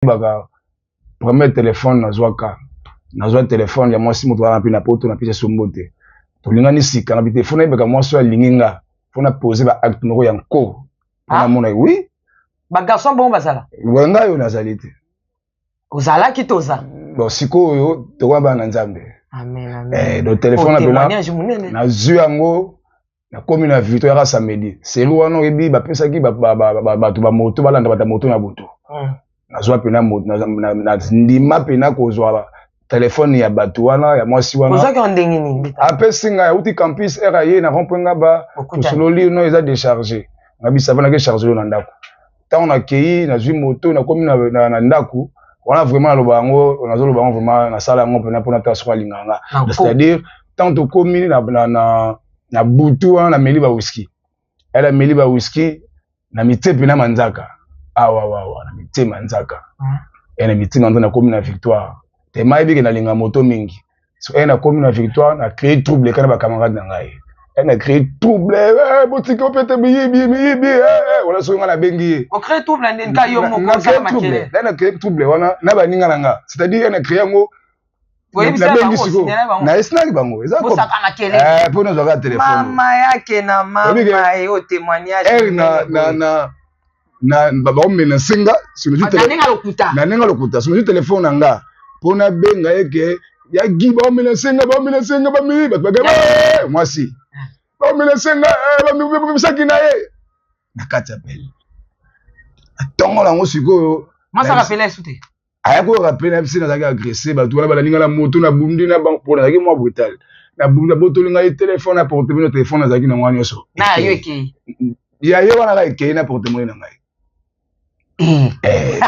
Nayebaka premier telefone nazwaka, nazwa telefone ya mwasi moto wana mpe na poto napesa so mbote, tolingani sika na bite, fo nayebaka mwasi oyo alingi nga, fo na pose ba acte moko ya nko mpo Ah. namona ye. Oui. Ba garçon bongo bazala? Ngai oyo nazali te. Ozalaki to oza? Bon, sikoyo tokoma bana na Nzambe. Amen, amen. Donc telefone Oh, na pena témoignage monene. Nazwi yango, nakomi na Victoire yaka samedi selu wana, oyebi bapesaki bato bamoto balanda bato ya moto na butu. Nazwa pena ndima pena kozwa telefone ya bato wana, ya mwasi wana. Ozwaki yango ndenge nini? Apesi ngai, auti campus r aye na rond-point Ngaba. Okutani. Tosololi, no eza déchargé, ngabi ça va, nake charge yo na ndako. Ntango nakei, nazwi moto, nakomi na ndako wana, vraiment naloba yango, nazoloba yango vraiment, nasala yango mpena mpona tala soki alingaka nga. Na nko. C'est-à-dire ntango tokomi na butu wana, nameli ba whisky, ele ameli ba whisky na mitie mpena manzaka awawawa, na mitie manzaka. E na mitie manzaka, nakomi na Victoire te, mayebi ke nalinga moto mingi. So e nakomi na Victoire, na créé trouble eka na bacamarade na ngai, e na créé trouble, botika opete, miyibi, miyibi, wana soki ngai nabengi ye. Ocrée trouble ndenge ka yo moko Na osala créé trouble makelele? Na créé trouble wana na baninga na nga, c'est-à-dire e na créé yango. Oyebisa Nabengi bango, sikoyo. osignale bango. Nayesinaki bango eza Bosaka makelele. Mpo nazwaka telefone. Mama yake na mama. Oyebi e o témoignage ere na monene na na na baomena nsenga boye. Na ndenge alokuta. Na ndenge alokuta, soki nazwi telefone na nga mpo nabenga ye ke ya gi, baomela nsenga, baomela nsenga, bamii bato bake mwasi baomela nsenga, bamisaki na ye na kati ya pele ntongo nango sikoyo. Mwasi arapela esu te? Aya koyoka na biso, nazalaki agressé, bato wana balandi nga na moto, nabundi na bango mpo nazalaki mwa brutal, nabundi, nabotoli ngai telefone na porte-monnaie. Telefone nazalaki nango wana nyonso. Na yo ekei? Ya ye wana kaka ekei na porte-monnaie na ngai. Eh.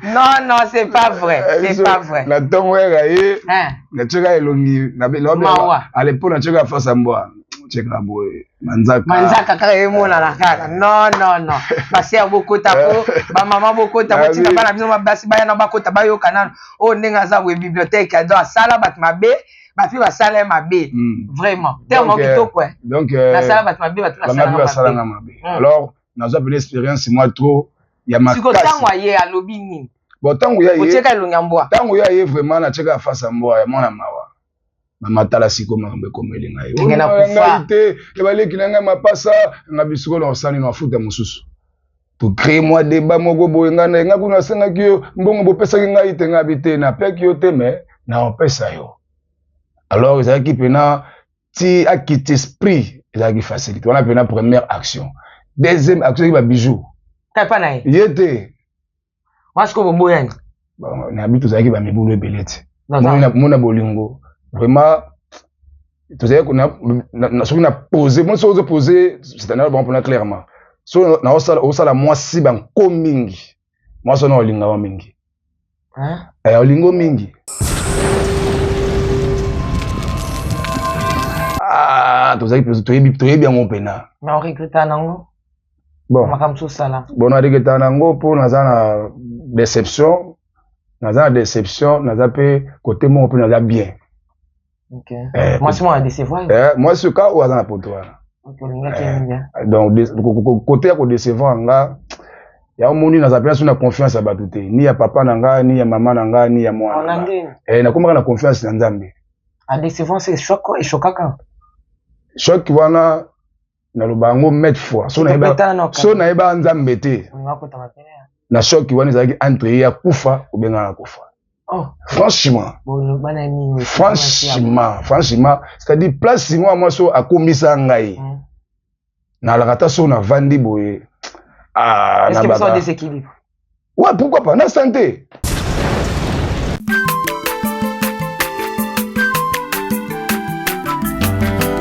Non, non, c'est pas vrai, c'est pas vrai. Na ntongo yaka ye, Hein? natiaka elongi. Mawa. À l'époque natiaka face ya mbwa, tiaka boye manzaka. Manzaka kaka emonana kaka. Non, non, non, basi bokota po bamama bokota, botinda bana biso basi baya na bakota, bayoka nano oyo ndenge aza boye, bibliothèque. Donc asala bato mabe, bato mpe basala ye mabe. Vraiment, terme kitoko, eh. Donc nasala bato mabe, bato banga mpe basalanga basalanga mabe. Mabe. Alors nazwa pena expérience mwa trop ya Siko makasi. ntango aye, alobi nini? Bon, ntango ya ye, otieka elongi ya mbwa? Ntango ya ye, vraiment natiaka face ya mbwa ya mwana mawa. Mama, tala sikoyo makambo ekomeli ngai. Ndenge nakufa. Ngai te, ya baleki na ngai mapasa nga bisiko na osali na mafuta mosusu. Tocrée mwa débat moko boye ngai na ngai kuna, asengaki yo mbongo, bopesaki ngai te, ngai bi te, napeki yo te, mais naopesa yo. Alors ezalaki mpena ti akiti esprit, ezalaki facilité wana mpena première action. Deuxième action ezalaki babijou. Kai mpa na ye? Ye te. Wana sikoyo boboyani? Bon, na bi tozalaki bamibulu ebele te. Mona bolingo vraiment tozalaki soki na pose mo, soki ozopose, c'est-à-dire bango mpona clairement, so naosala, osala mwasi banko mingi, mwasi wana olingaka mingi. Hein? Eh, olingo mingi. Ah, tozalaki toyebi yango mpena. Na oregreta nango? Bon. Makambo mosusu osala? Bon, naregretaka nango mpo naza na déception, naza na déception, naza mpe côté moko mpe naza bien. Eh, mwasi moko adecevoir? Eh, mwasi ka oyo aza na poto wana. Olingaki mingi? Donc côté ya kodecevoir nga ya omoni, naza mpenza so na confiance ya bato te, ni ya papa na nga, ni ya mama na nga, ni ya mwana na na nga. Ndeni? Eh, nakomaka na confiance na Nzambe. Adecevoir, c'est choc, eshokaka. Choc wana naloba yango maintes fois, so nayeba, so nayeba Nzambe te. Na choc wana ezalaki entre ye akufa, obengana akufa. Oh. Franchement, franchement, franchement, c'est-à-dire place mwa mwasi oyo akomisa ngai, nalaka ata so navandi boye. Ah, Est-ce que biso déséquilibre? Ouais, pourquoi pas na santé.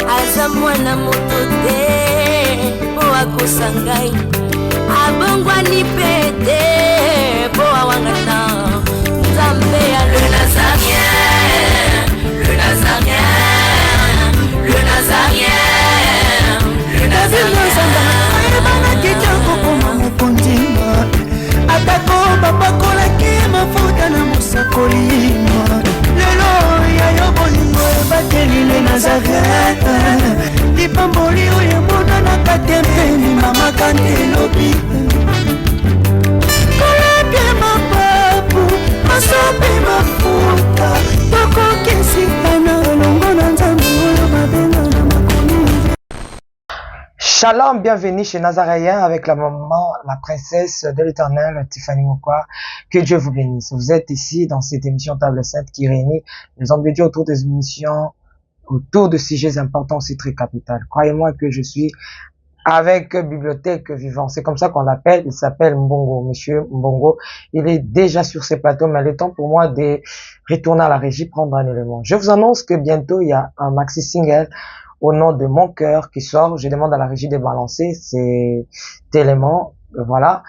Aza mwana moto te mpo akosa ngai, abongwani mpe te mpo awangana Nzambe ya le Nazarien, le Nazarien, le Nazarien, le Nazarien. Ayebanaki te kokoma mokonzi, atako bapakolaki mafuta na mosakoli. Lelo ya yo bolingo ebateli le Nazaret, lipamboli oyo emonanaka te mpe limamaka nde elobi. Shalom, bienvenue chez Nazaréen avec la maman, la princesse de l'éternel, Tiffany Mokwa. Que Dieu vous bénisse. Vous êtes ici dans cette émission Table Sainte qui réunit les hommes de Dieu autour des émissions, autour de sujets importants aussi très capital. Croyez-moi que je suis avec Bibliothèque Vivant. C'est comme ça qu'on l'appelle. Il s'appelle Mbongo, monsieur Mbongo. Il est déjà sur ces plateaux, mais il est temps pour moi de retourner à la régie, prendre un élément. Je vous annonce que bientôt, il y a un maxi single au nom de mon cœur qui sort. Je demande à la régie de balancer cet élément. Voilà.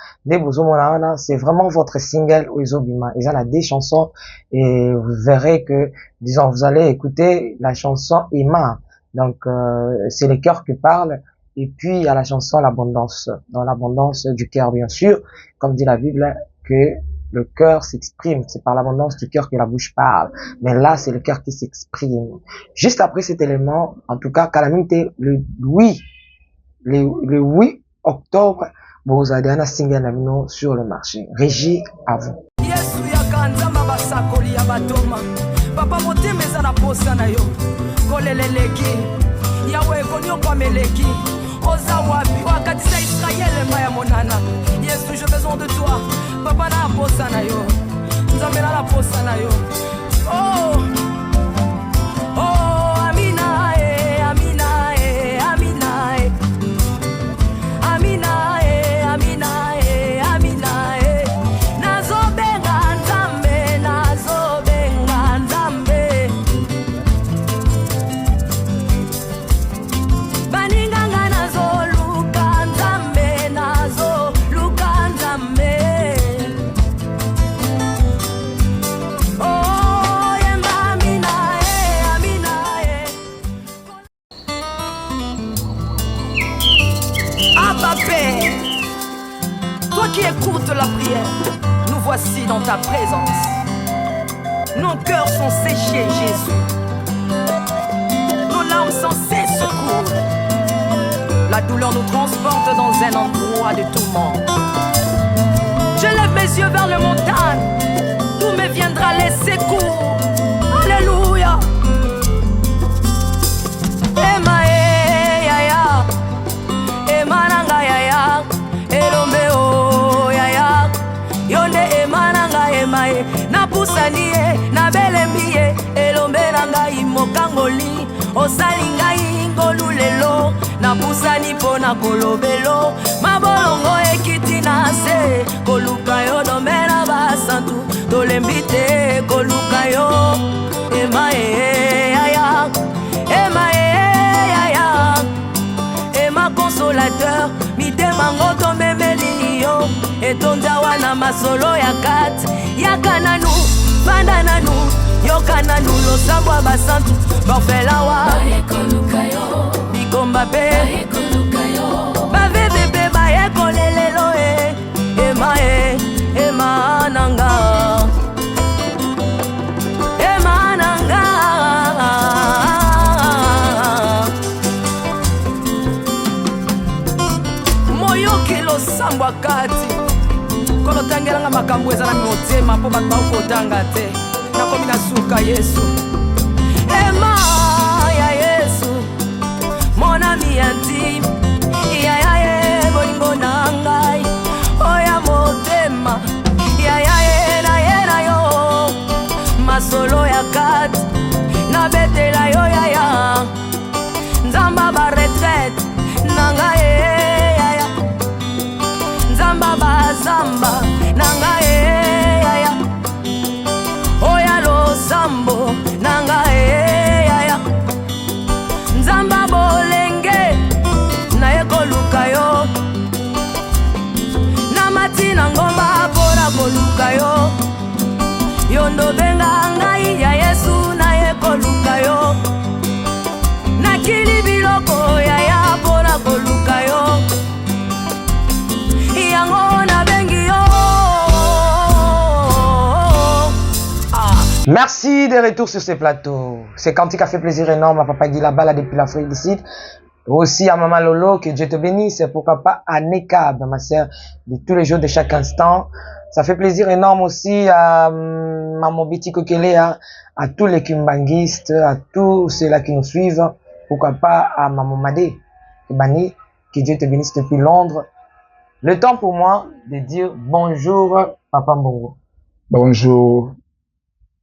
C'est vraiment votre single Oizobima. Ils en ont des chansons et vous verrez que, disons, vous allez écouter la chanson Emma. Donc, euh, c'est le cœur qui parle. Et puis, il y a la chanson L'abondance. Dans l'abondance du cœur, bien sûr. Comme dit la Bible, que le cœur s'exprime. C'est par l'abondance du cœur que la bouche parle. Mais là, c'est le cœur qui s'exprime. Juste après cet élément, en tout cas, Calamité, le 8, le, le 8 octobre, vous avez un single sur le marché. Régie à vous. Yesu yaka nzambe basakoli ya batoma papa motema eza na posa na yo kolela eleki yawe konyokwama eleki oza wapi oyo akatisa israele mai ya monana yesu je besoin de toi papa na posa na yo nzambe na na posa na yo oh. Oh, Amina, eh, Amina, eh, Amina, eh. Amina, eh, Amina, eh, Amina, eh. Nazobenga Nzambe, nazobenga Nzambe. Baninga nga nazoluka Nzambe, nazoluka Nzambe. Oh, yemba Amina, eh, Amina, eh. Abba Père, toi qui écoutes la prière, nous voici dans ta présence. Nos cœurs sont séchés, Jésus. Nos larmes sans cesse coulent. La douleur nous transporte dans un endroit de tourment. Je lève mes yeux vers les montagnes, d'où me viendra les secours. Alléluia. Ema e yaya, ema nanga yaya, elombe o yaya, yo nde ema nanga ema e, napusani ye, nabelembi ye, elombe na ngai mokangoli, osali ngai ngolu lelo, napusani mpo na kolobelo, mabolongo ekiti na se, koluka yo domela basantu, tolembi te koluka yo, ema e yaya, ema e yaya, ema consolateur mitema ngo tomemeli yo etondi awa na masolo ya kati yaka nanu fanda nanu yoka nanu losambo ya basantu borfelawa bikomba mpe baveve mpe bayekolelelo e ema e ema nanga ema nanga moyoki losambo akati kolo tangelanga makambo eza na motema mpo bato bakotanga te nakomi na suka yesu ema ya yesu monami ya ntima yaya ye bolingo na ngai oya motema yaya ye na ye na yo masolo ya kati nabetela yo yaya nzamba ba retraite na ngai ye yaya nzamba bazamba na ngai ye yaya oya losambo na ngai ye yaya nzamba bolenge naye koluka yo namati na ngomba mpona koluka yo yo ndobenga ngai ya yesu naye koluka yo nakili biloko yaya mpona koluka yo yango nabengi yo ah. Merci de retour sur ce plateau. Ce cantique a fait plaisir énorme à Papa Guy Labala depuis l'Afrique du Sud. Aussi à Maman Lolo, que Dieu te bénisse. Pourquoi pas à Nekab, ma sœur, de tous les jours, de chaque instant. Ça fait plaisir énorme aussi à Maman Betty Kokele, à, à tous les kimbanguistes, à tous ceux-là qui nous suivent. Pourquoi pas à Maman Madé, Bani. Que Dieu te bénisse depuis Londres. Le temps pour moi de dire bonjour, Papa Mbongo. Bonjour,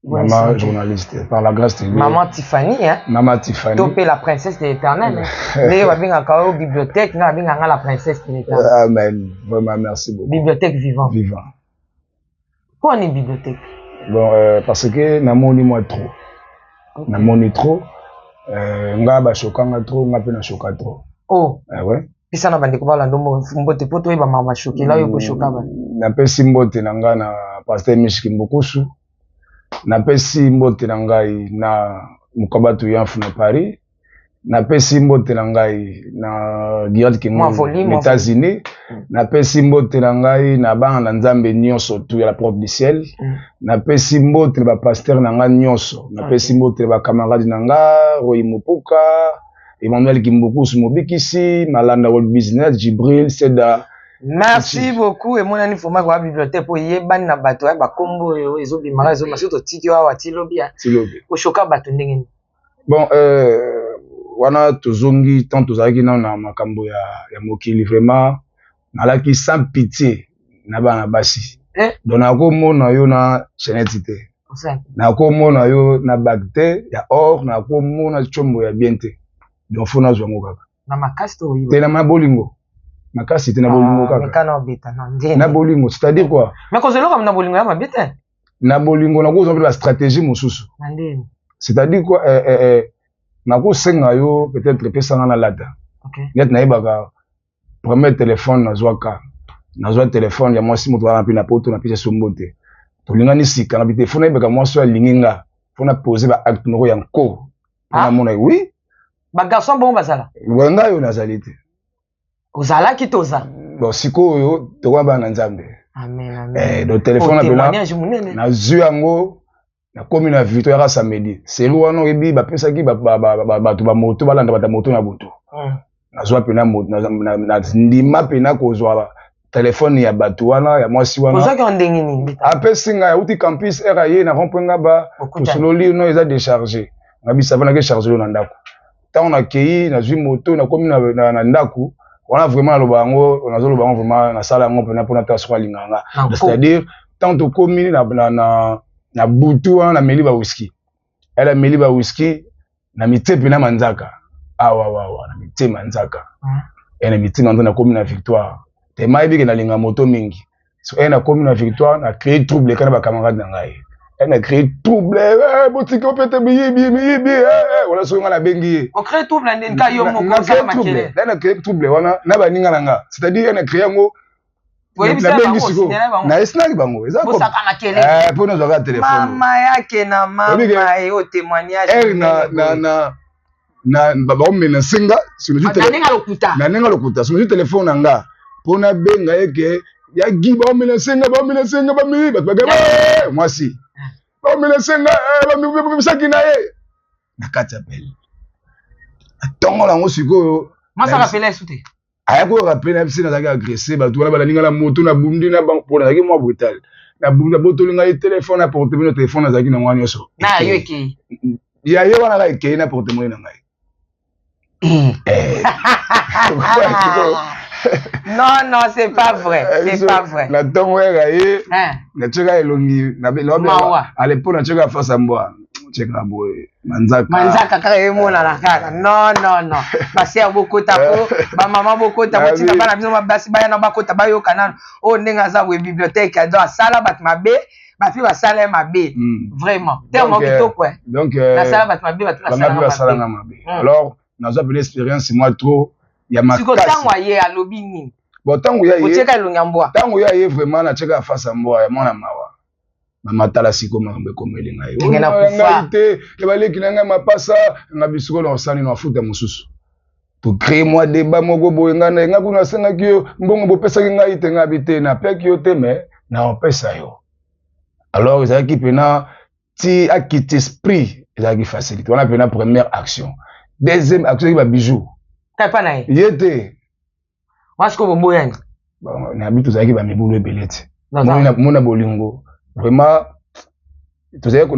maman journaliste, par la grâce de Dieu. Maman Tiffany, hein. Maman Tiffany. Topé la princesse de l'éternel. Hein. D'ailleurs, la bibliothèque, non, la princesse de l'éternel. Amen. Vraiment, merci beaucoup. Bibliothèque vivante. Vivant. Pourquoi une bibliothèque? Bon, parce que namoni moi trop. Okay. Namoni trop. Nga ba shokanga trop, nga pe na shoka trop. Oh. Ah ouais. Pesa na bandeko balanda mbote po toyeba makambo ashokela oyo koshoka ba. Napesi mbote na nga na pasteur Mishki Mbukusu. Napesi mbote na ngai na Mukabatu Yanfu na Paris. Napesi mbote na ngai na Guillaume Kingo na États-Unis. Napesi mbote na ngai na bana na Nzambe nyonso tout ya la porte du ciel. Napesi mbote na ba pasteur na ngai nyonso. Napesi mbote na ba camarade na nga Roy Mupuka, Emmanuel Kimbukusu Mobikisi, Malanda World Business, Jibril Seda. Merci beaucoup. Emonani vraiment kwa bibliothèque po yebani na bato ya bakombo oyo ezobimaka ezobima soki totiki awa ti lobi ya koshoka bato ndenge nini? Bon, wana tozongi tant tozalaki nano na makambo ya mokili, vraiment nalaki sans pitié na bana basi. Donc nakomona yo na chaînette te, nakomona yo na bague te ya or, nakomona chombo ya bien te. Donc faut nazwa yango kaka na makasi to te na bolingo makasi te, na bolingo kaka na bolingo, c'est-à-dire quoi? Mais kozwa na bolingo ya mabe te. Na bolingo nakozwa mpe ba stratégie mosusu, c'est-à-dire quoi? Nakosenga yo peut-être epesanga na lata neti nayebaka premier téléphone nazwaka, nazwa téléphone ya mwasi moto wana mpe na poto, napesa sombo te, tolingani sika na bi te, faut nayebaka mwasi oyo alingi nga, faut na pose ba acte moko ya nko mpo namona. Oui. Ba garçon bongo bazala? Ngai oyo nazali te. Ozalaki to oza? Bon, sikoyo tokoma bana na Nzambe. Amen, amen. Donc téléphone na pena nazwi yango, nakomi na victoire yaka samedi seri wana, oyebi bapesaki bato bamoto balanda bato ya moto na butu. Nazwa pena, ndima pena kozwa telefone ya bato wana, ya mwasi wana. Ozwaki ndenge nini? Apesi ngai, auti campus r ye na rond-point Ngaba, tosololi no eza déchargé, ngabi ça va, nake charge yo na ndako. Ntango nakei, nazwi moto, nakomi na ndako wana, vraiment naloba yango, nazoloba yango, vraiment nasala yango mpena mpona ta soki alingaka nga. C'est-à-dire ntango tokomi na butu wana, nameli ba whisky, ele ameli ba whisky na mitie mpena manzaka awawawa, na mitie manzaka e na mitie manzaka, nakomi na Victoire te, mayebi ke nalinga moto mingi. So e nakomi na Victoire, na créé trouble eka na ba camarade na ngai, e na créé trouble, botiki opete miyibi miyibi wana. Soki nga nabengi ye, na créé trouble wana na baninga na nga, c'est-à-dire e na créé yango, nabengi sikoyo na esinaki bango eza mpo nazwaka telefone. Mama yake na mama e o témoignage. Na baomena nsenga na ndenge lokuta, so nazwi telefone na nga mpo nabenga ye ke ya gi baomena nsenga, baomena nsenga, bamii bato bake mwasi baomena nsenga bamisaki na ye na kati ya pele ntongo nango sikoyo. Masaka pele esu te. Aya korappeler na biso, nazalaki agressé, bato wana balandi nga na moto, nabundi na bango mpo nazalaki mwa brutal, nabundi, nabotoli ngai telefone na porte-monnaie. Telefone nazalaki nango wana nyonso na yo ekei. Ya ye wana kaka ekei na porte-monnaie na ngai. Non, non, c'est pas vrai, c'est pas vrai. Na ntongo yaka ye natieka elongi à l'époque, natieka face ya mbwa, tieka boye manzaka. Manzaka kaka emonana kaka. Non, non, non, basi bokota po bamama bokota, botinda bana biso basi baya na bakota, bayoka nano oyo ndenge aza boye. Bibliothèque, donc asala bato mabe, bato basala ye mabe vraiment terme kitoko. Donc nasala bato mabe, bato basalanga mabe. Alors nazwa pene expérience mwa trop ya makasi. Ntango aye, alobi nini? Bon, ntango ya ye otieka elongi ya mbwa. Ntango ya ye, vraiment natieka face ya mbwa ya mwana mawa. Mama, tala sikoyo makambo ekomeli ngai, ngai te, ebaleki na ngai mapasa nga bisiko na osali na mafuta mosusu. Tocrée mwa débat moko boye ngai na ngai kuna, asengaki yo mbongo, bopesaki ngai te, ngai bi te, napeki yo te, mais naopesa yo. Alors ezalaki mpena ti akiti esprit, ezalaki facilité wana mpena première action. Deuxième action ezalaki ba bijoux. Kapa na ye? Ye te. Wasiko boboyani? Nayebi, tozalaki bamibulu ebele te mona bolingo, vraiment tozalaki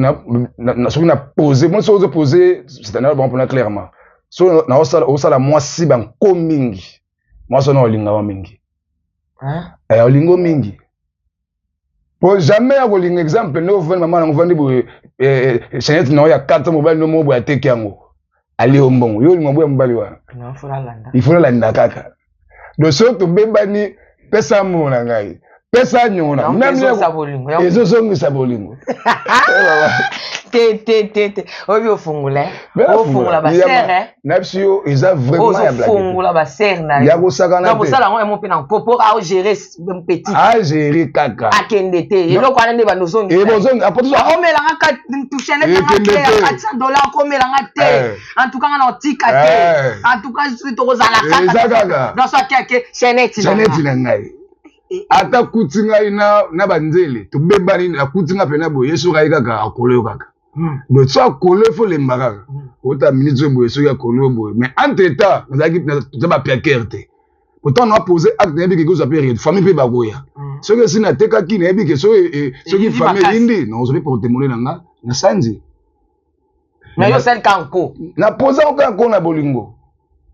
soki na pose mo, soki ozopose, c'est-à-dire bango mpona clairement, so osala mwasi banko mingi. Mwasi wana olinga wa mingi. Eh, olingo mingi. Po jamais akolinga exemple nde ovandi mama nango ovandi boye eh, eh, chaînette na yo ya 4 mobali no moko boye ateki yango. Ali yo mbongo. Yo olinga boya mobali wana. Il faut nalanda kaka. Donc soki tobebani pesa mbongo na ngai. Pesa nyongo na meme ezozongisa bolingo. Te te te te. Oyebi ofungola. Ofungola ba sœur eh. Na biso yo eza vraiment ya blague. Ofungola ba sœur na yo. Ya kosakana te. Donc osala yango mo pe na nkopo a gérer petit. A gérer kaka. Akende te. Eloko wana nde bando ozongisa. Ebozongi apo tozo. Akomela nga ka toucher net nga te ya 400 dollars akomela nga te. En tout cas nga na otika te. En tout cas tokozala kaka. Eza kaka. Donc soki ake chaînette na. Chaînette na ngai. Ata kuti ngai na na banzele tobebani akuti nga pena boye soki aye kaka akolo yo kaka. Donc so akolo il faut lemba kaka. Ota minute oyo boye soki akolo boye mais entre temps nazalaki toza ba piaker te. Pourtant na poser acte nayebi ke kozwa mpe famille mpe bakoya. Soki esi natekaki nayebi ke soki soki famille eyindi nakozwa mpe porte-monnaie na nga na sanzi. Mais yo osali kaka nko. Na posa yango kaka nko na bolingo.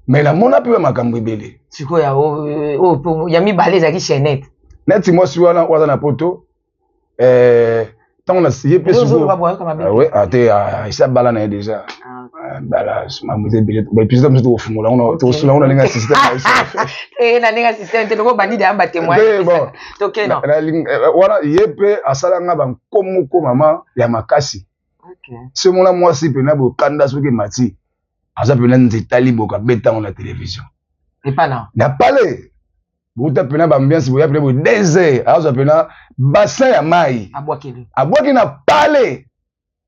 Mais namona mpe makambo ebele. Sikoyo ya mibale ezalaki chaînette. Neti mwasi wana oyo aza na poto ntango na ye mpe sikoyo te esi abala na ye déjà. Bala makambo eza ebele ba épisode mosusu tokofungola yango tokosunga yango na ndenge ya système na biso. Na ndenge ya système te loko bandidi ya ba témoin. Toke non. Wana ye mpe asala nga banko moko mama ya makasi. Se mona mwasi mpena bokanda soki emati aza mpena nzeta liboka beta yango na télévision. Epana. Na palais. Bouta mpena ba ambiance boya mpena boye 2 heures azwa mpena bassin ya mai. Abwaki na palais.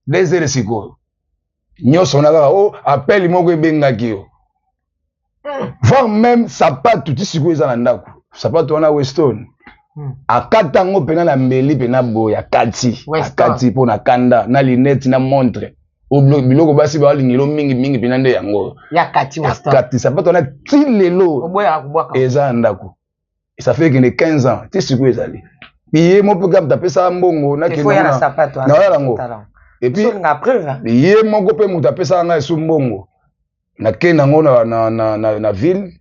2 heures sikoyo. Nyonso wana kaka o appel moko ebengaki yo. Voire même sapatu ti sikoyo eza na ndako. Sapatu wana Weston. Akata yango mpena na mbeli mpena boye akati. Akati mpo na kanda na lunette na montre. Biloko basi balingelo mingi mingi mpena nde yango. Akati sapatu wana ti lelo eza na ndako. Ça fait kende 15 ans ti sikoyo ezali. Ye mo mpe kaka apesaka mbongo na kende na na yango. Et puis ye moko mpe moto apesaka ngai esu mbongo. Nakende yango na ville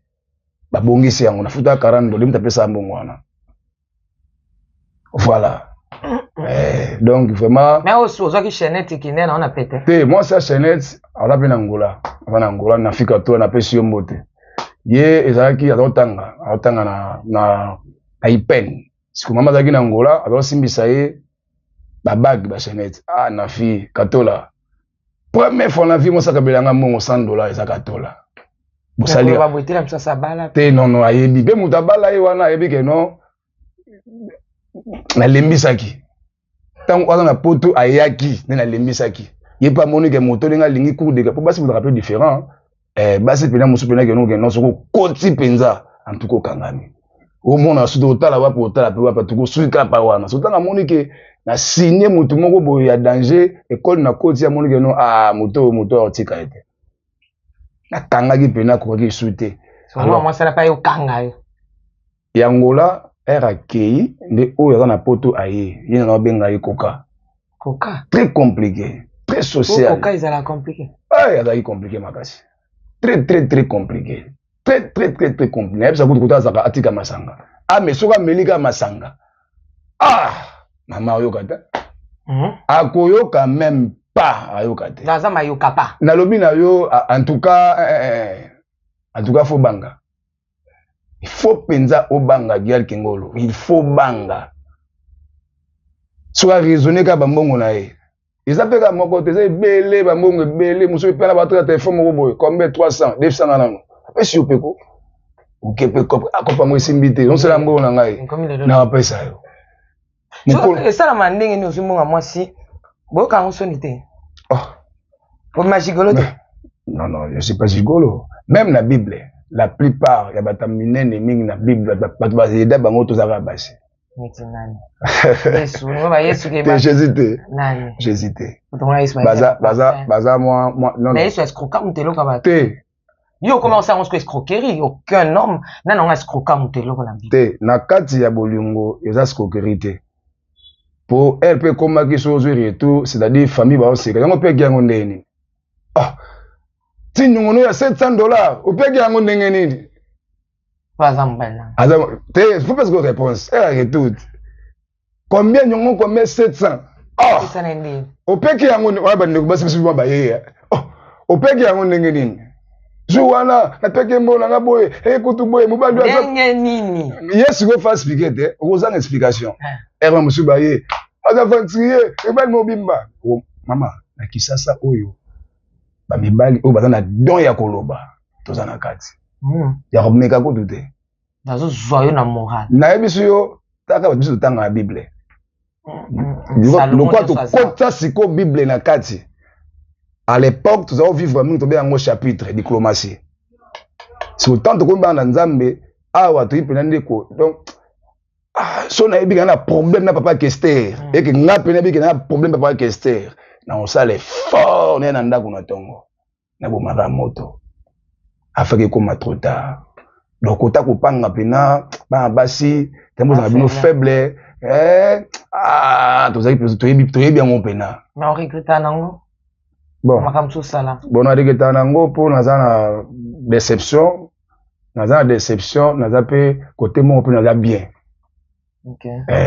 babongisi yango nafutaka 40 dollars moto apesaka mbongo wana. Voilà. Donc vraiment mais ozwaki chaînette kinene na pete. Te mwasi ya chaînette aza mpe na Angola. Aza na Angola na Afrika to napesi yo mbote. Ye ezalaki azotanga, azotanga na IPN. Siko mama azalaki na Angola, azosimbisa ye ba bague ba chaînette. Ah na fille Katola. Première fois na vie mwasi akabelanga mbongo 100 $ eza Katola. Bosali ba bwetela msa sabala. Te non non ayebi. Pe moto abala ye wana ayebi ke non. Nalembisaki. Tango aza na poto ayaki nde nalembisaki. Ye pe amoni ke moto ndenge alingi cours de po basi bozalaka pe différent. Basi pena mosusu pena ke non ke non soki okoti mpenza en tout cas okangami. Omona soki otala wapi otala pe wapi tuko soki kaka pa wana. Soki tanga amoni ke na signer moto moko boye ya danger école na koti amoni ke non ah moto moto aotika ye te. Nakangaki pena akokaki esu te. Alors mwasi ala pa yo kanga yo. Ya Angola ere akei nde oyo aza na poto aye ye na babenga ye koka. Koka. Très compliqué, très social. Koka ezala compliqué. Ah, azalaki compliqué makasi. Très très très compliqué. Très très très très compliqué. Nayebisa kutu kutu azaka atika masanga. Ah mais soki ameli kaka masanga. Ah, mama ayoka te. Akoyoka même pas ayoka te. Naza mayoka pa. Nalobi na yo en tout cas en tout cas faut banga. Il faut penza obanga Gial Kengolo. Il faut banga. Soki raisonner ka bambongo na ye. Eza pe ka moko te, eza ebele bambongo ebele, mosusu pe na bato ya téléphone moko boye, combien 300, 200 nga nano. Apesi yo pe ko. Oke pe kope, akopa ngo esimbi te, onsala mbongo na ngai. Na apesa yo. Mokolo esalama ndenge nini ozwi mbongo ya mwasi, boyoka yango soni te. Oh. Obima gigolo te. Non, non, je suis pas gigolo. Même la Bible, la plupart ya bato minene mingi na Bible, bato bazeda bango tozalaka basi. Neti nani? Yesu, ngo ba Yesu ke ba. Jésus te. Nani? Jésus te. Baza baza baza moi moi non. Mais Yesu escroka moto eloko ba. Te. Yo comment ça on se escroquerie? Aucun homme nana on escroka moto eloko na Bible. Te, na kati ya bolingo eza escroquerie te. Po elle peut komaki so ozwi retour, c'est-à-dire famille ba oseka. Yango pe yango ndenge nini? Ah. Ti nyongono ya 700 $, opeki yango ndenge nini? Aza mobali na Aza te, faut pas que réponse. Elle a tout. Combien nyongo combien 700? Oh. 700. Opeki yango wana bandeko basi biso baye. Oh, opeki yango ndenge nini? Jour wana napeki mbongo na nga boye, ekutu boye mobali aza ndenge nini? Ye sikoyo fa expliquer te, okozanga explication. Erreur mosusu baye. Aza aventurier, mobali mobimba. Oh, mama, na Kisasa oyo bamibali oyo baza na don ya koloba toza na kati. Ya komeka kutu te. Nazozwa yo na moral. Nayebisi yo taka bato biso totangaka Bible. Lokola tokota sikoyo Bible na kati. À l'époque tozala vivre mingi tobenga yango chapitre diplomatie. Siko tant tokomi bana na Nzambe awa toyi mpena ndeko donc so nayebi kaka na problème na papa Kester eke nga mpe nayebi na problème papa Kester na osala effort naye na ndako na tongo nabomaka moto afaki ekoma trop tard. Donc ota kopanga mpena bana basi ntango bozala bino faible tozalaki toyebi yango mpena. Na oregreta nango? Bon, makambo osala. Bon, na regreta nango mpo naza na déception, naza na déception, naza mpe côté moko mpe naza bien.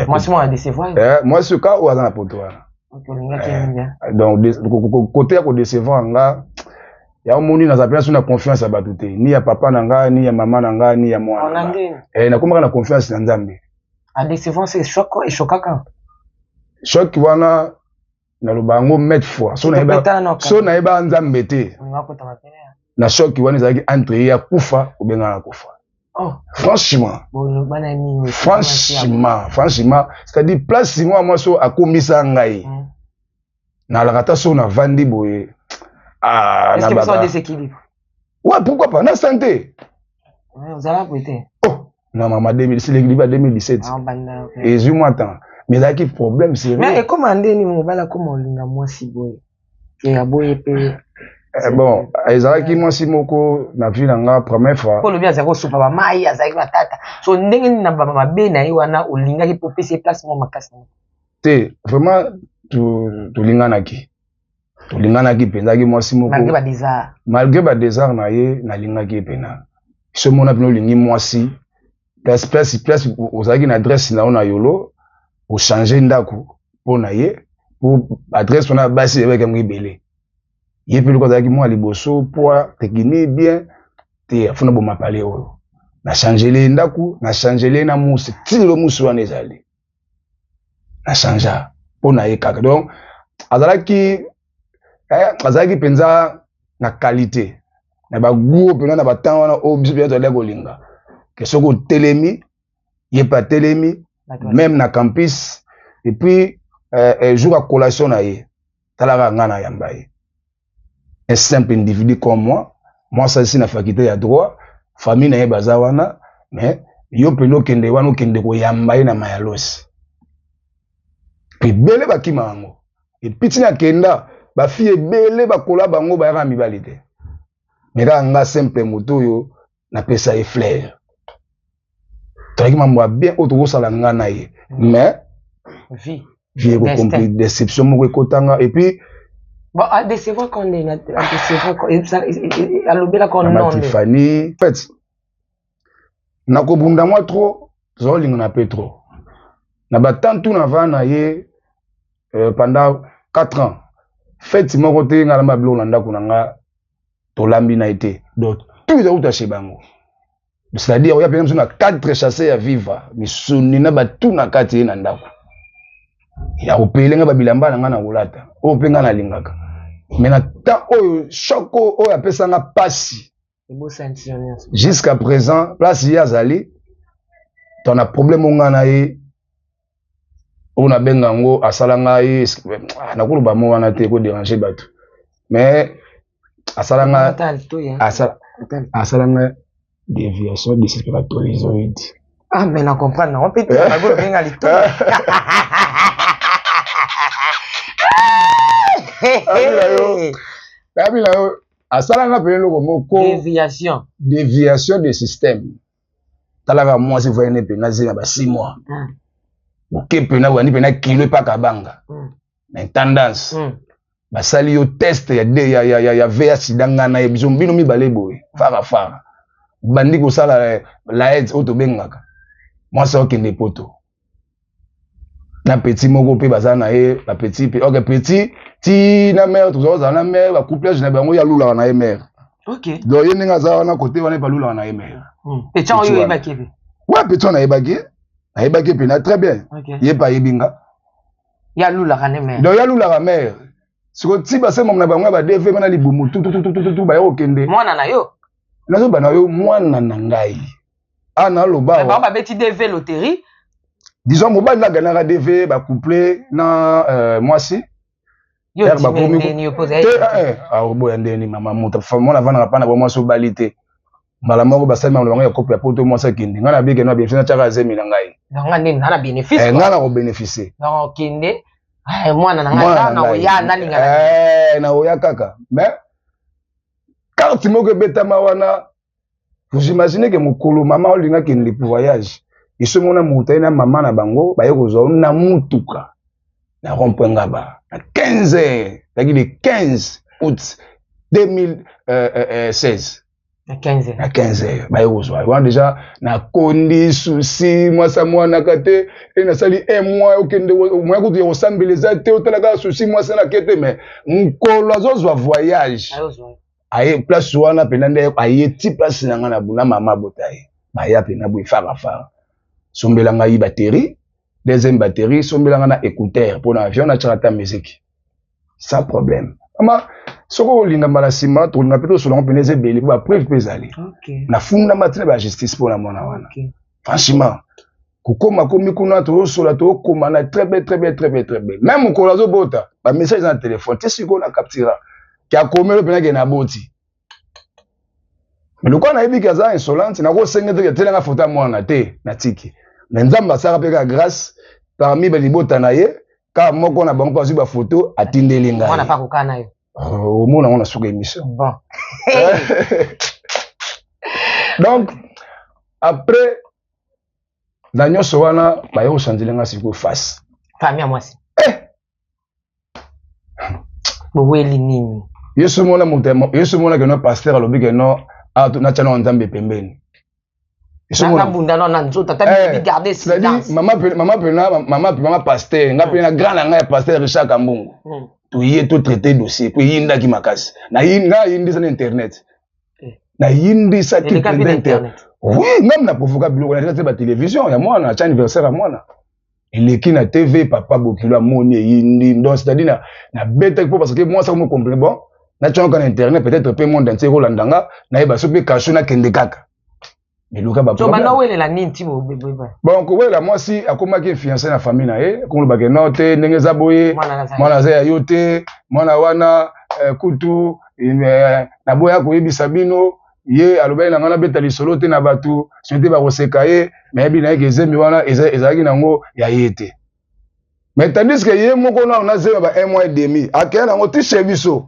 Mwasi moko adécevoir? Mwasi ka oyo aza na poto wana. Donc côté ya kodécevoir nga ya omoni naza mpenza so na confiance ya bato te, ni ya papa na nga, ni ya mama na nga, ni ya mwana na nga. Nakomaka na confiance na Nzambe. Adécevoir, c'est choc, echokaka. Choc wana naloba yango maintes fois, so nayeba Nzambe te na choc wana ezalaki entre ye akufa obengana akufa. Franchement, franchement, franchement, c'est-à-dire place mwa mwasi oyo akomisa ngai nalaka ata so navandi boye. Ouais, pourquoi pas na santé. Oh, na mama 2000 ya 2017 ezwi mwa temps, mais ezalaki problème sérieux. Mais ekoma ndeni mobali akoma olinga mwasi boye ke aboye mpe? Bon, ezalaki mwasi moko na vie na nga première fois. Mpo olobi azalaki kosopa bamai, azalaki matata, so ndenge nini na mabe na ye wana olingaki mpo opesi ye place mwa makasi? Te, vraiment tolinganaki, tolinganaki mpenza, azalaki mwasi moko. Malgré badésart? Malgré badésart na ye, nalingaki ye mpena. So mona mpena olingi mwasi, place place place ozalaki na adresse na yo na Yolo, ochange ndako mpo na ye, po adresse wana basi eyebaki yango ebele. Ye mpe loko azalaki mwa liboso po tekini bien te, afuna boma pale oyo na changele ndako, na changele na musi ti lelo musi wana ezali na changea mpo na ye kaka. Donc azalaki mpenza na qualité na bagoût mpenza na batemps wana oyo biso mpenza tozali kolinga ke soki otelemi, ye mpe atelemi même na campus. Et puis jour ya collation na ye, talaka nga na yamba ye, un simple individu comme moi, mwasi asi na faculté ya droit, famille na ye baza wana, mais yo mpena okende wana, okende koyamba ye na mayalosi mpe ebele bakima yango. Epi ntina akenda, bafille ebele bakola bango bayaka mibali te, mais kaka nga simple moto oyo napesa ye fleur. Tozalaki mambo ya bien oyo tokosala nga na ye, mais vie vie ekocompli déception moko ekotanga et puis Bon, a décevoir quand on a décevoir alobelaka non. Tiffany, en fait nakobunda mwa trop, tozalolingana mpe trop na batantu na va na ye pendant 4 ans. Fête moko te nga nalamba biloko na ndako na nga, tolambi na ye te. Donc tout ezauta chez bango, c'est-à-dire oya mpena biso na 4 chasse ya viva misuni na batu na kati ye na ndako ya kopele nga babilamba na nga na kolata oyo mpe nga nalingaka. Mais na temps oyo choc oyo apesanga pasi jusqu'à présent, place ye azali to na problème o nga na ye oyo nabenga yango asala ngai, nakoloba mo wana te kodéranger bato, mais asala nga asala nga déviation de spermatozoïde. Ah, mais na comprendre nango mpe te, obenga litoyi. Nayebi na yo asalanga pene eloko moko. Déviation. Déviation de système. Talaka mwasi voyene mpena zela ba 6 mois, oke mpena wani mpena kilo epaka banga na intendance, basali yo test ya VIH sida. Ngai na ye biso bino mibale boye fara fara. Bandi kosala eh, laed oyo tobengaka mwasi akende poto na petit moko mpe baza na ye ba petit mpe ok petit ti na mare tozala kozala na mare ba couplage na bango ye alulaka na ye mare okay. Donc ye ndenge aza wana kote wana epe alulaka na ye mare Petit oyo oyebaki ye? Ouais, petit wana nayebaki ye, nayebaki ye mpena très bien. Ye mpe ayebi nga. Ye alulaka ne mare? Donc ye alulaka mare. Sikoyo ti basemama na bango ya ba dv bana libumu tututututu baya kokende. Mwana na yo? Nazoba na yo mwana na ngai a naloba. Bango babeti dv loterie. Disons mobali na ganaka dv bacouple na mwasi. Oboya ndeni mama moto mwana avandaka mpa na bo mwasi obali te mbala moko basali makambo bango ya kopo ya poto mwasi akende ngai nabike na bénéfice natiaka azemi na ngai. Ngai na kobénéficie. Okende mwana na ngai naoya nalinga. Naoya kaka mais carte moko ebetama wana. Vous imaginez que mokolo mama olinga akende pour voyage, esomona moto aye na mama na bango baye kozwa na mutuka na rond point Ngaba na 15 heures, ezalaki le 15 août 2016. Na 15 heures. Na 15 heures baye kozwa wana déjà nakondi susi mwasa mwanaka te e nasali un mois okende moya kutu ya kosambela eza te otala kaka susi mwasi nake te mais mokolo azozwa voyage aye place wana mpena nde aye ti place na ngai na mama abota ye baya mpena boye fara fara sombela ngai batterie, deuxième batterie sombela ngai na écouteur mpo na avion natiaka ata musique sans problème. Mama soki olinga mbala nsima tokolinga mpe tosola yango mpena eza ebele mpo bapreuve mpe ezali nafundama ntina ba justice mpo na mwana wana. Franchement kokoma komi kuna tozosola tokoma na très bien, très bien, très bien, très bien. Même mokolo azobota bamessage eza na telefone ti sikoyo na captura ke akomeli mpena ke naboti. Mais lokola nayebi ke aza insolente, nakosenga te ke telanga foto ya mwana te, natiki. Mais Nzambe asalaka mpe kaka grâce parmi balibota na ye kaka moko na bango mpe azwi bafoto atindeli ngai. Mwana mpe akokaa na yo. Omona yango na suka émission. Bon. Donc après na nyonso wana baye kochanzela nga sikoyo face. Famille ya mwasi. Eh! Boweli nini? Yesu mona moto, Yesu mona ke no pasteur alobi ke no natya nao Nzambe pembeni. Nabunda no na nzoto ata bibi garder silence. Mama mama pena mama mama pasteur nga pena grand na ngai ya pasteur Richard Kambungu. Toye to traiter dossier po eyindaki makasi. Na nga yindisa na internet. Nayindisaki mpenza internet. Oui, ngam na provoka biloko na te ba télévision ya mwana atya anniversaire ya mwana eleki na TV, papa bokilo amoni eyindi. Donc c'est-à-dire nabetaki mpo parce que mwasi akomi comprendre bon natyaka na internet peut-être mpe monde entier ekolanda nga nayeba so mpe kasho nakende kaka eluka ba problème. Welela nini ti bon kowelela mwasi akomaki influence na famille na ye akomolobake no te ndenge eza boye mwana aza ya yo te mwana wana kutu naboya koyebisa bino ye alobaki na ngai nabeta lisolo te na bato soki te bakoseka ye nayebi na ye ke ezemi wana ezalaki nango ya ye te. Mais tandis que ye moko nano na zemi ba un mois et demi akei nango ti chez biso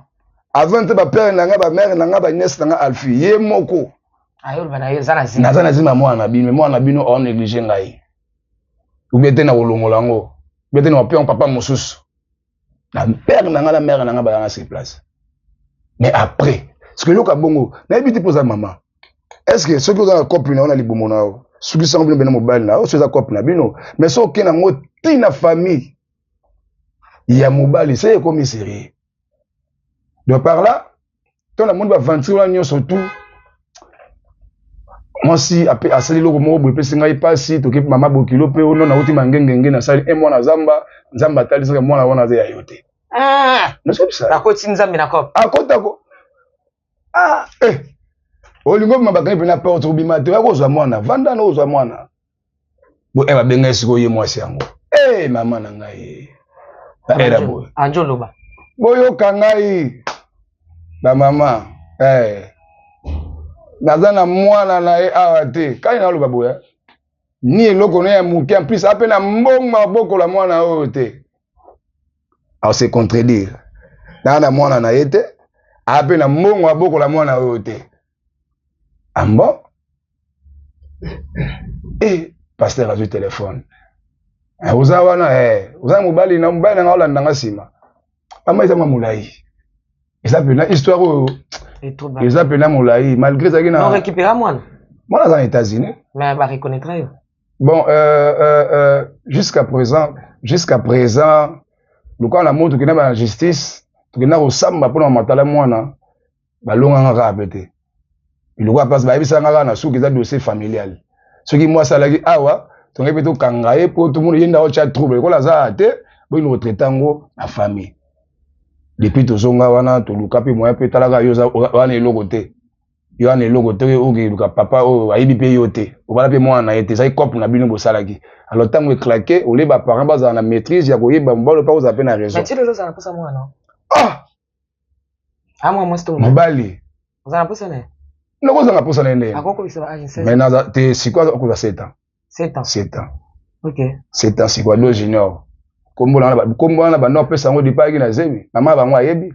avant te ba père na ngai ba mère na ngai ba nièce na ngai alfi ye moko naza na zemi ya mwana na bino mwana na bino ao néglige ngai ou bien te na kolongola yango ou bien te na kope papa mosusu na père na ngai na mère na ngai bazanga sur place. Mais après ce que eloko ya bongo nayebi te mpo oza mama est ce que soki oza na cope na yo na libumu na yo sukisango bino bena mobali na yo soki eza cope na bino mais soki okende yango ti na famille ya mobali se ekomi sérieux. Donc par là to namoni baventure wana nyonso tout mwasi asali eloko moko boye epesi ngai mpasi toke mama bokilo mpe ono nauti mangengenge nasali un mwana zamba Nzambe atalisaka mwana wana aza ya yo te. Akoti Nzambe na cope. Akotako olingo obima bakangi mpena porte obima te oya kozwa mwana vanda na ozwa mwana bo babengai sikoyo ye mwasi yango mama na ngai baera boye anjo loba boyoka ngai bamama naza na mwana na ye awa te kai naloba boye ni eloko na ya moke en plus ape na mbongo abokola mwana oyo te ao se contredire naa na mwana na ye te ape na mbongo abokola mwana oyo te ambo pasteur azwi telefone oza wana oza mobali na mobali nanga olanda nga nsima mama eza mwa molai eza pena histoire oyo eza pena molai malgré ezalaki na récupéra mwana. Mwana aza na États-Unis. Mais bareconnaîtra yo? Bon, jusqu'à présent, lokola na moni tokenda ba justice, tokenda kosamba mpona matala mwana, balonganga kaka pe te. Lokola place bayebisanga kaka na suki, eza dossier familial. Soki mwasi alaki awa, tongai mpe tokanga ye mpo tomona ye nde aotya trouble. Lokola aza te, boyini kotraiter yango na famille. Depuis tozonga wana, toluka mpe moyen mpe talaka yo wana eloko te, yo wana eloko te. Okeluka papa oyo ayebi mpe yo te, obala mpe mwana na ye te, ezali cope na bino bosalaki. Alors ntango eclaquer, ole baparent bazala na maîtrise ya koyeba mobali mpe kozala mpe na raison. Ah! Mobali. Ozala mposa na ye? Nakozanga mposa na ye ndenge? Mais naza te. Sikoyo akoza 7 ans. 7 ans? 7 ans. Ok. 7 ans sikoyo. Ado Junior, kombo wana bando apesa yango depuis ayaki na zemi. Mama bango ayebi.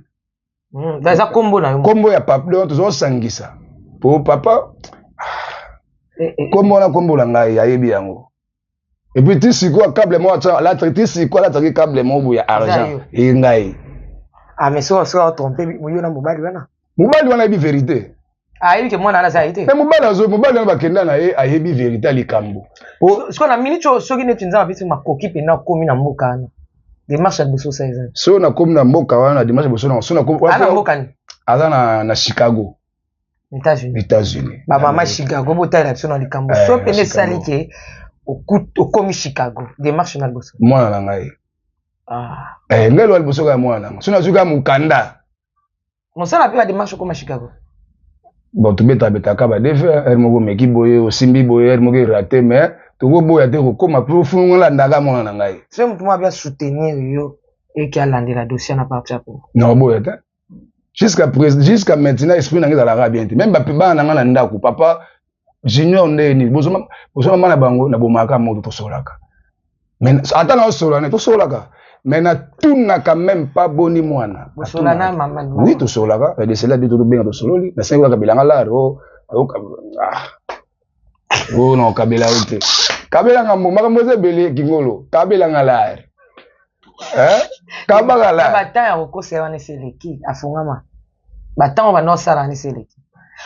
Eza kombo na yo? Kombo ya papa. Donc tozosangisa po papa kombo wana, kombo na ngai, ayebi yango. Et puis ti sikoyo câble moko atya alataki, ti sikoyo alataki câble moko boye ya argent eye ngai. Ah, mais soki atrompe yo na mobali wana? Mobali wana ayebi vérité. Ayebi ke mwana wana aza ye te? Mais mobali azo mobali wana bakenda na ye, ayebi vérité ya likambo. Sikoyo na minute oyo, soki neti Nzambe apesi makoki mpena okomi na mboka wana, démarche ya liboso osala eza? Soki nakomi na mboka wana, démarche ya liboso na so na mboka nini? Aza na Chicago. États-Unis? États-Unis. Bamama Chicago, botalela biso na likambo. So pene esali ke okomi Chicago, démarche na liboso? Mwana na ngai. Ngai loa liboso kaka mwana nanga. So nazwi kaka mokanda. Mosala mpe badémarche okoma Chicago? Bon, tobetabetaka badv ere moko, omeki boye, osimbi boye, ere moko erate, mais tokoboya te kokóma mpo fungolandaka mwana na ngai. So motu moko abia soutenir yo eke alandela dossier na parti ya Congo? Nakoboya te. Jusqu'à maintenant, esprit na ngai ezalaka bien te. Même bana na ngai na ndako, papa Junior nde nini, bozoma na bango, nabomaka moto. Tosolaka, mais ata na osola ne tosolaka, mais natunaka même pas boni mwana. Oui, tosolaka. Desela de tobenga, tosololi, nasengi kaka bilanga lare o o na okabela yo te, kabelanga mbo makambo eza ebele. Kingolo kabelanga lare, kabaka lare. Batan ya kokosa wana esi eleki, afungama. Batango banda osala wana esi eleki.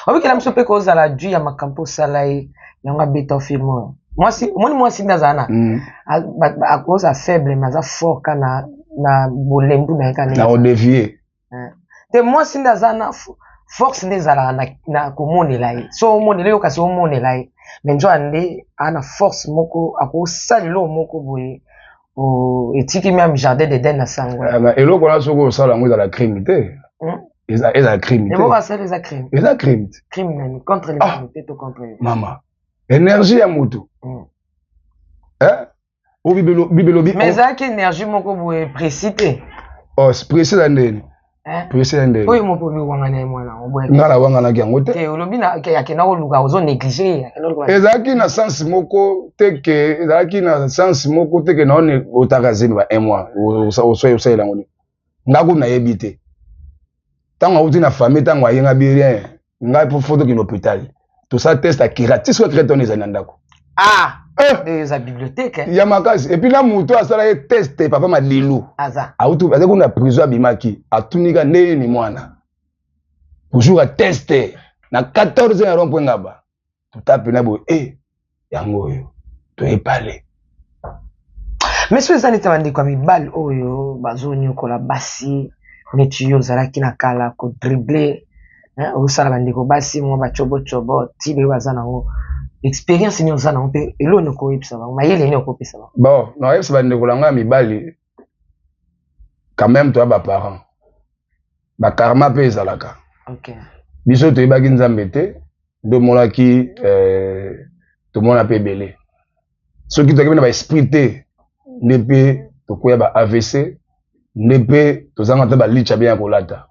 Obikela biso mpe kozala du ya makambo osala ye yango abeta film oyo. Mwasi, omoni, mwasi nde azala na akozala faible, mais aza fort ka na bolembu na ye ka. Na odévier. Te, mwasi nde aza na force, nde ezalaka na komonela ye. So omonela yo, kasi omonela ye, mais nzoka nde aa na force moko, akosala eloko moko boye etiki même jardin d'Eden na sango. Eloko wana, soki osala yango, ezala crime te. Ezala crime te. Eloko asala eza crime? Eza crime te. Crime nani? Contre l'humanité to contre? Mama, énergie ya motu o bibelobi. Mais ezalaki énergie moko boye précis te. Oh, précis eza ndeni? Précis eza ndeni? Oyo moko obi wangana ye mwana. Nga na wanganaki yango te. Te, olobi akenda koluka, ozo néglige. Ezalaki na sens moko te ke, ezalaki na sens moko te ke naone otaka zemi ba un mois, osalela yango nini? Nga kuna nayebi te. Ntango auti na famille, ntango ayenga bi rien, ngai mpo fo tokende hôpital, tosala test akira ti soki akira tona ezali na ndako. Ah, eza bibliothèque. Ya makasi. Et puis na moto asala ye test, papa Madilu. Aza. Auti, aza kuna prison, abimaki, atunika ndenge ni mwana toujours ateste na 14 ya rond point Ngaba. Tota pena boye e yango oyo toyepale. Mais so eza neti bandeko ya mibali oyo bazonyokola basi, neti yo ozalaki na kala kodribler, osala bandeko basi mwa bacobocobo, ti lelo baza nango, expérience nini oza nango mpe eloko nini okoyebisa bango, mayele nini okopesa bango? Bon, nayebisa bandeko na ngai ya mibali, quand même toya baparent, bakarma mpe ezalaka. Biso toyebaki Nzambe te, nde omonaki tomona mpe ebele. Soki toyaki mpe na baesprit te, nde mpe tokwea ba AVC, nde mpe tozanga ata balicha bien ya kolata.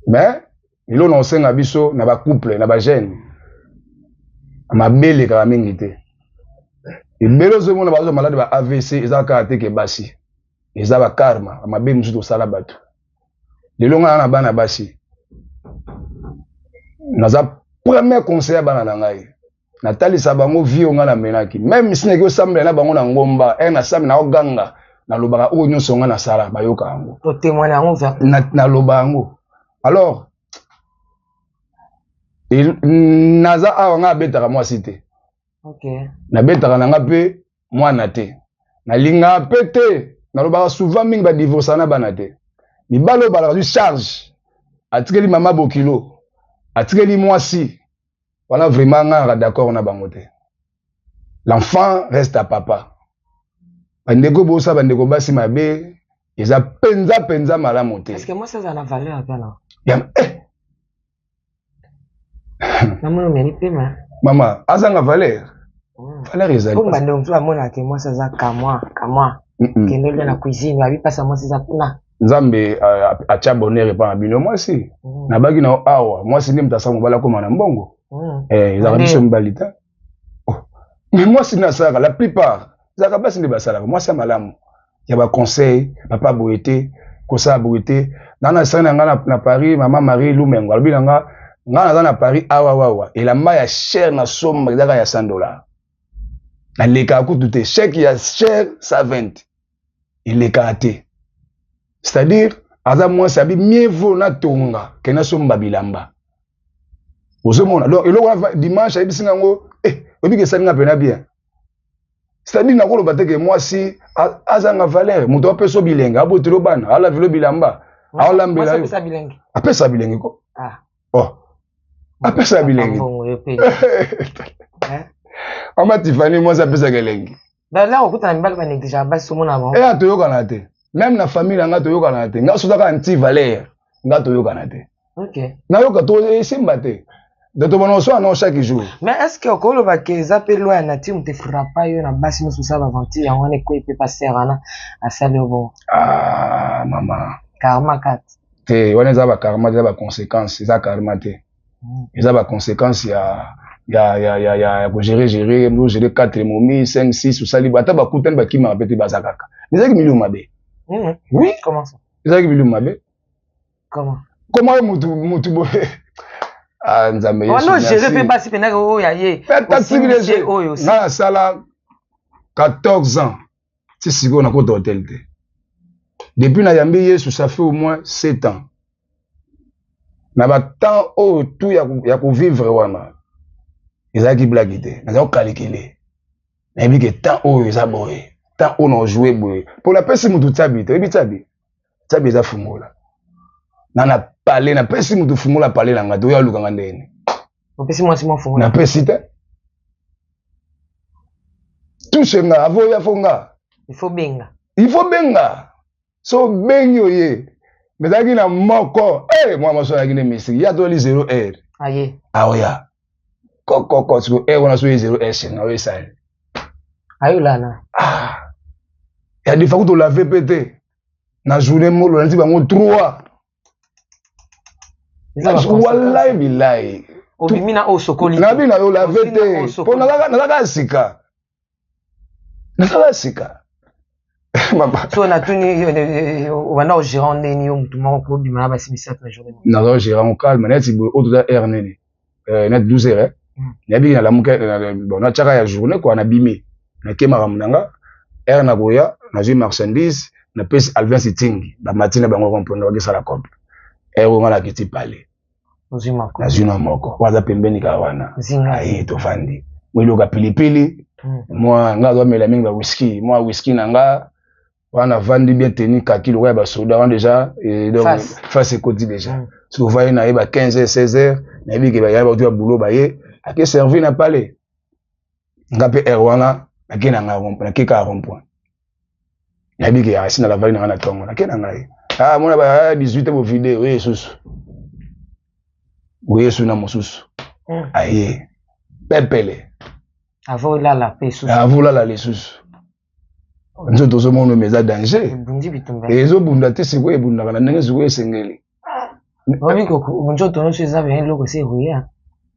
Mais lelo na osenga biso na bacouple na bajeune, mabe elekaka mingi te. Ebele ozomona bazwa malade ba AVC, eza kaka te ke basi, eza bakarma mabe mosusu tosala bato. Lelo ngai na bana basi, naza premier conseil ya bana na ngai, natalisa bango vie oyo ngai namenaki. Même si naki osambela na bango na ngomba ere nasambi, naoganga, nalobaka oyo nyonso ngai nasala, bayoka yango. Otémoigne yango. Naloba yango. Alors Naza awa, nga abetaka mwasi te. Nabetaka na nga mpe mwana te, nalingaka mpe te. Nalobaka souvent mingi, badivorsa na bana te. Mibali oyo balaka zwi charge, atikeli mama bokilo, atikeli mwasi wana, vraiment nga naka d'accord na bango te. L'enfant reste à papa. Bandeko, bosala bandeko basi mabe eza mpenza mpenza malamu te. Est-ce que mwasi aza na valeur mpe na Eh. Namoni omeli pema. Mama, azanga valeur? Valeur ezali. Po bandeko mosusu bamonaka mwasi aza kamwa kamwa, kende olia na cuisine, babi mpasa mwasi eza kuna. Nzambe atya bonheur epa na bino mwasi. Nabaki na awa, mwasi nde moto asala mobali akóma na mbongo. Ezalaka biso mibali te. Oh. Mais mwasi nde asalaka la plupart, ezalaka basi nde basalaka. Mwasi ya malamu ya baconseil, papa boye te, kosala boye te. Nga na sani na nga na Paris, mama Marie Lumengo alobi na nga, nga naza na Paris awa wawa, elamba ya cher na somba ezaka ya 100 $. Nalekaka kutu te chèque ya cher 120 elekaka te. C'est-à-dire aza mwasi abi mieux vaut natonga ke nasomba bilamba. Ozomona, donc eloko wana, dimanche ayebisi nga yango, eh, oyebi ke esali nga mpena bien. C'est-à-dire nakoloba te ke mwasi azanga valeur. Moto apesa bilenge, abotelo bana, alavelo bilamba, aolambela yo. Apesa bilenge ko. Oh, apesa bilenge. Mama Tifani, mwasi apesaka elengi. Okutana mibali banégligeaka basi, omona bango. Eya, toyokana te. Même na famille na nga toyokana te. Nga sozaka anti valeur, nga toyokana te. Nayoka to esimba te, donc tobona oswana no chaque jour. Mais est ce que okoloba ke eza mpe loi ya nature moto efrappa yo na basi nyonso osala baventure, yango wana ekwei mpe paster wana asali yo bongo? Ah, mama. Karma kati. Te, wana eza bakarma, eza baconséquence, eza karma te. Eza baconséquence ya kogérer gérer, ogérer 4 momi, 5, 6, osali ata bakutani, bakimaka mpe te, baza kaka. Ezalaki milimo mabe. Oui. Comment ça? Ezalaki milimo mabe. Comment? Comment yo mutu boye? Ah, Nzambe Yesu. Wana ogérer mpe basi mpendaka oyo ya ye. Oyo nga nasala 14 ans ti sikoyo nakota hotel te. Depuis nayambi Yesu, ça fait au moins 7 ans. Na batemps oyo tu ya kovivre wana ezalaki blague te. Naza kokalikile, nayebi ke temps oyo eza boye, temps oyo na ojoue boye, mpo napesi mutu tiabi te. Oyebi tiabi? Tiabi eza fungola na pale. Napesi mutu fungola pale na ngai te, oyo alukanga ndeni. Opesi mwasi mwa fungola? Napesi te. Touche nga avo oya fo nga. Il faut benga. Il faut benga. So obengi, oye. Mais ezalaki na moko, hey, mwana mwasi azalaki nde mystique. Ye atoli 0 heure. Aye. Aoya kokoko siko heure wana, so ye 0 heure senga oyo esali. Ayolala. Ah. Ya defa kutu olave mpe te na journée molo, nati bango 3, wallahi bilahi. Obimi na oyo osokoli. Nabi na yo olave te, mpo nazalaka ya sika, nazalaka ya sika. So natuni, obanda ogérant ndeni yo motu moko kobima na basi misato na journée? Naza ogérant calme, neti boye oyo toza heure nini, neti 12 heures. Nayebi nalamuka, bon, natiaka ya journée quoi. Nabimi, nake makambo na nga, heure nakoya nazwi marchandise, napesi Alvin Sitingi, bamati na bango rond-point, bakisala couple. Heure oyo nga nakiti pale, nazwi na moko oyo aza pembeni kaka wana, aye, tofandi, mwa eloko ya pilipili, mwa nga azomela mingi ba whisky, mwa whisky na nga wana, avandi bien tenu kaki lokola ya basoda wana déjà, donc face ekoti déjà. Soki ovandi na ye ba 15 heures, 16 heures, nayebi ke baya bauti ya boulot, baye, ake servi na pale. Nga mpe heure wana nake na ngai rond, nake kaka rond point. Nayebi ke asi na lavali na ngai na ntongo, nake na ngai. Ah, mona ba 18 bo vide oye susu, oye su na mosusu, aye pepele. Avant olala mpe susu. Avant olala lisusu, nzoto ozomona omi eza danger, ezobunda te. Sikoyo ebundaka na ndenge sikoyo esengeli. Nzoto nyonso eza bien, eloko esi ekoya?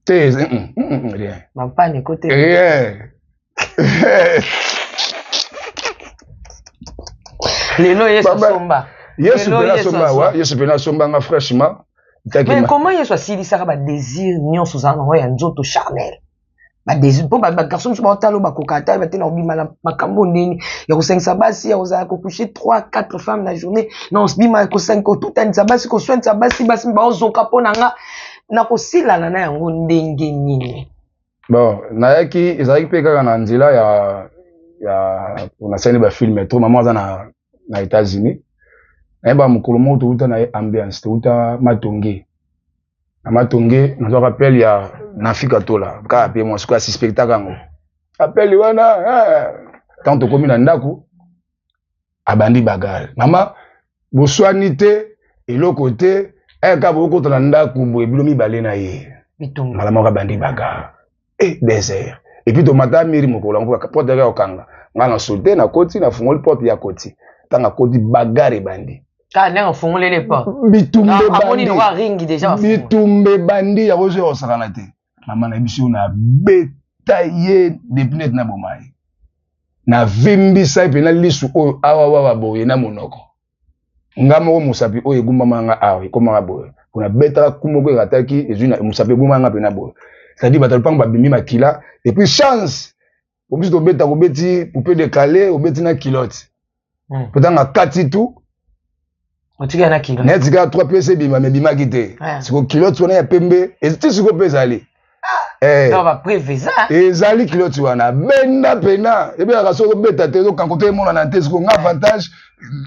Te, rien. Bampane ekote? Rien. Lelo Yesu asomba. Yesu mpena asomba wa, Yesu mpena asombanga fraîchement. Mais comment Yesu asilisaka badésir nyonso ozala nango ya nzoto charnel, badésir? Mpo bagarçon mosusu baotala oyo bakoka ata bate na kobima na makambo ndeni ya kosangisa basi, ya kozala kocoucher 3, 4 femmes na journée, na obima kotutanisa basi, koswanisa basi, basi baozoka mpo na nga. Nakosilana na yango ndenge nini? Bon, nayaki, ezalaki mpe kaka na nzela ya nasali bafilme trop. Mama aza na États-Unis. Nayeba mokolo moko touta na ye ambiance, touta Matonge. Na Matonge nazwaka appel ya Nafika Tola kaka mpe mwa sikoyo asuspectaka yango appel wana. Ntango tokomi na ndako, abandi bagarre. Mama, boswani te, eloko te, ayaka bokota na ndako boye, bino mibale na ye. Bitumba. Mbala moko abandi bagarre e 2 heures et puis tomata miri. Mokolo yango porte yaka kokanga, ngai na saute, nakoti, nafungoli porte ya koti. Ntango akoti, bagarre ebandi. Kaka ndenge ofungoleli porte. Bitumba. Amoni ebandi. lokwa ringi déjà bafungola. Bitumba ebandi, yango so yakosakana te. Mama na biso, nabeta ye depuis neti naboma ye, navimbisa ye mpena lisu oyo awa wawa boye na monoko. Nga moko mosapi oyo egumbama nga awa, ekomaka boye po nabetaka ku moko erataki, ezwi na mosapi egumbama nga mpena boye. C'est-à-dire bato ya lopango babimi makila. Et puis chance po biso tobeta, kobeti coupe décalé, obeti na culotte. Po ntango akati tu Otikala na kilo. Neti kaka 3 pièces ebima, me ebimaki te. Siko culotte wana ya pembe ti siko mpe ezali. Donc bapreuve eza. Ezali culotte wana benda pena ebelaka soki obeta te, ezokanko te, emonana te. Siko nga avantage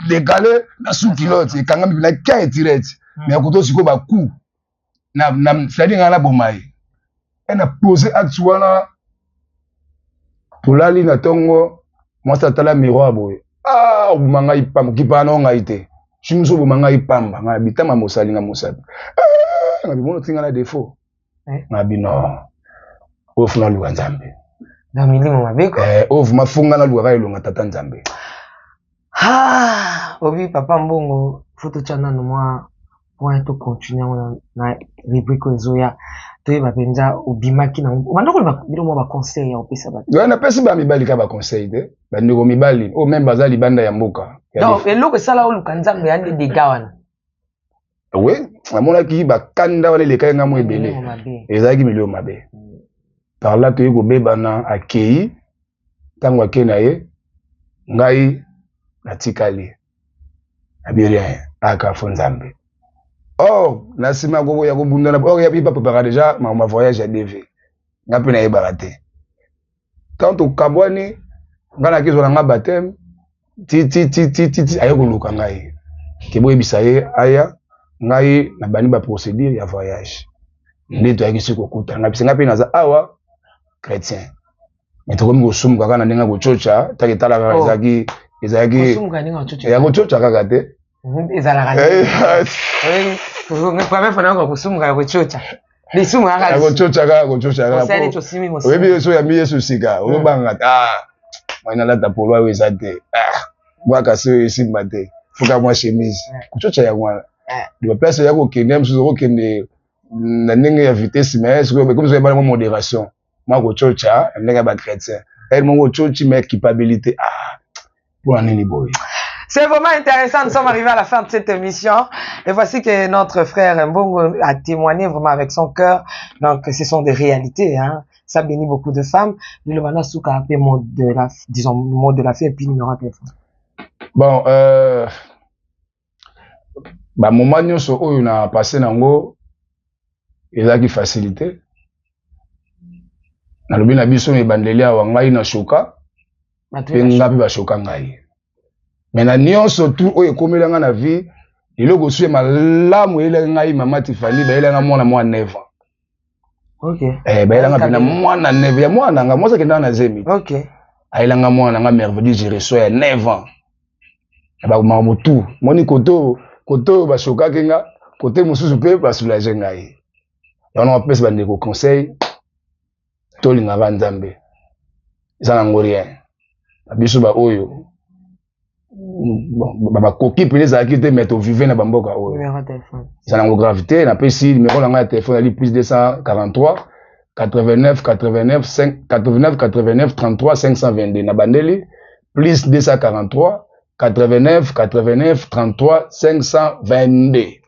décalé na sous culotte ekangami mpena ka etirete. Mais akoto sikoyo bacoup na c'est-à-dire nga naboma ye e na pose acte wana. Tolali na ntongo, mwasi atala miroir boye: "Ah, oboma ngai pamba, okipaka nao ngai te, soki mosu oboma ngai pamba." Ngai bitama mosali nga mosapi. Ah, nga bimono tinga na défaut. Nga bino oyo funa luka Nzambe. Na milimo mabe ko. Oyo vraiment funga na lukaka elonga tata Nzambe. Ah, obi papa Mbongo, faut totya nano mwa point, tocontinue yango na rubrique oyo ezoya. Toyeba mpenza obimaki nango, obanda koloba bino mwa baconseil ya kopesa bato. Ouais, napesi bamibali kaka baconseil te, bandeko mibali oyo même baza libanda ya mboka. Ya Donc eloko esala oluka Nzambe ya nde dega wana? Oui, namonaki bakanda wana elekaki nga mo ebele. Milimo mabe. Ezalaki milio mabe. Par là toyei kobebana, akei. Ntango akei na ye, ngai natikali nabi rien, aka fo Nzambe. Or na nsima ya kobundana, or ya baprépara déjà makambo ya voyage ya DV, nga mpe nayebaka te. Tant tokabwani, ngai nakezwa na nga baptême ti ti ti ti ti ti aye koluka ngai ke boyebisa ye aya. Ngai nabandi baprocédure ya voyage nde toyaki soki kokutana. Ngai pese ngai mpe naza awa chrétien, mais tokomi kosumuka kaka na ndenge ya kococa taka etala kaka. Oh. Ezalaki Kosumuka ndenge wacoca? Ya kococa kaka te. Ezalaka première fois nayoka kosumuka ya kococa, lisumu kaka. Ya kococa kaka, kococa kaka. Osali tosimi mosala. Oyebi Yesu, oyambi Yesu sika, ozobanga te: "Ah, mai nalata polo oyo eza te, ah bwaka se oyo esimba te, fuka mwa chemise." Kococa yango wana. Baplace ya kokende mosusu, okokende na ndenge ya vitesse, mais sikoyo ekomi soki ebana mwa modération, mwa kococa na ndenge ya bachrétien ere moko ococi, mais culpabilité: "Ah, mpona nini boye?" C'est vraiment intéressant. Nous sommes arrivés à la fin de cette émission. Et voici que notre frère Mbongo a témoigné vraiment avec son cœur. Donc, ce sont des réalités, hein. Ça bénit beaucoup de femmes. Le Souka a appelé mot de la, disons, mot de la fin et puis numéro de téléphone. Bon, bamoma nyonso oyo na passé nango ezalaki facilité. Nalobi na biso na ebandeli awa, ngai na shoka mpe nga mpe bashoka ngai, me na nyonso tu oyo ekomela ngai na vie, eloko osu ya malamu eyelaki ngai mama Tifani, bayelanga mwana mwa 9 ans. Bayelanga mpe na mwana 9 ya mwana nga mwasi akendaka na zemi. Ayelanga mwana nga merveille Jereso ya 9 ans na bamakambo tu moni kote oyo, kote oyo bashokaki nga, kote mosusu mpe basoulage ngai. Yango napesa bandeko conseil: tolingaka Nzambe, eza nango rien na biso baoyo bon, bakoki mpena ezalaki te, mais tovive na bamboka oyo. Numéro de téléphone. Eza nango grave te. Napesi numéro na ngai ya telefone, ali plus 243 89 89 5 89 89 33 522. Na bandeli plus 243 89 89 33 522.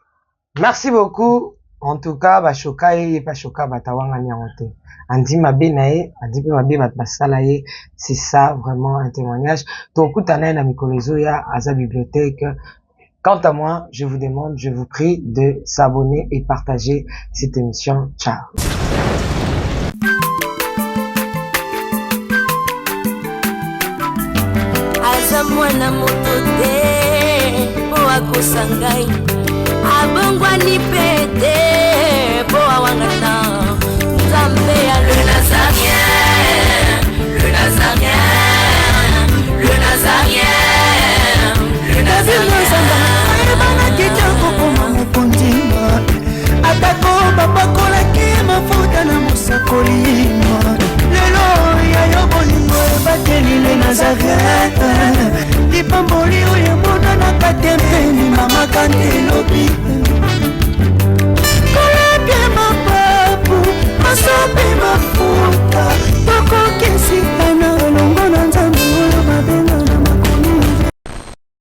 Merci beaucoup. En tout cas, bashoka ye, ye bashoka bato, awangani yango te. Andi mabe na ye, andi mpe mabe bato basala ye. C'est ça vraiment un témoignage. Tokutana ye na mikolo ezoya, aza bibliothèque. Quant à moi, je vous demande, je vous prie de s'abonner et partager cette émission. Ciao. Aza mwana moto te mpo akosa ngai, abongwani mpe te mpo awangana Nzambe ya le Nazarien, le Nazarien, le Nazarien, le Nazarien. Ayebanaki te kokoma mokonzi, atako bapakolaki mafuta na mosakoli. Lelo ya yo bolingo ebateli le Nazaret, lipamboli oyo emonanaka te mpeni mama kante elobi kolapie mapapu masopi mafuta tokokisi.